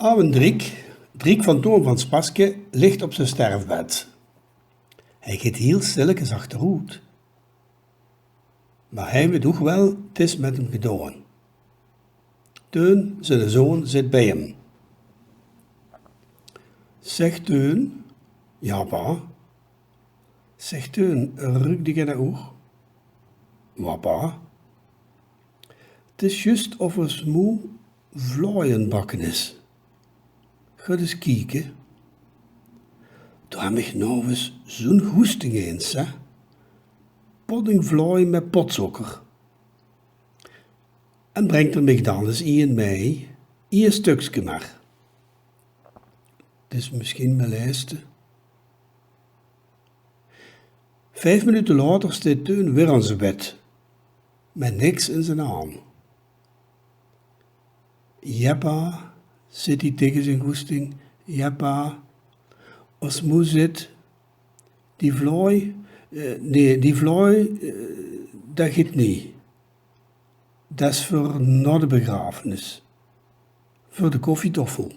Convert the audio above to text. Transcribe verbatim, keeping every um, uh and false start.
Awwe Driek, Driek van Toon van Spaske, ligt op zien sterfbed. Hae geit hiel stillekes achteroet. Mer hae weit ouch wel, 't is mit häöm gedaon. Teun, ziene zoon, zit bie häöm. Zeg Teun. Jao, pa. Zeg Teun, ruuk dich 't ouch? Wa, pa? 't Is zjus of ós moe vlaoj aan 't bakke is. Gaot ins kieke. Doe höbs mich noe ins zoe'n goesting ins, hè. Poddingvlaoj mit potzokker. En bringk d'r mich dan ins ein mei, ein stökske mer. 't Is misschien mien lèste. Vief minute later steit Teun weer aan zien bed, mit niks in zien aan. Jao pa, zit ie taenge zien goesting, jao pa, ós moe zit, die vlaoj, eh, nae, die vlaoj, eh, dat geit nie. Dat is veur nao de begrafenis. Veur de koffietoffel.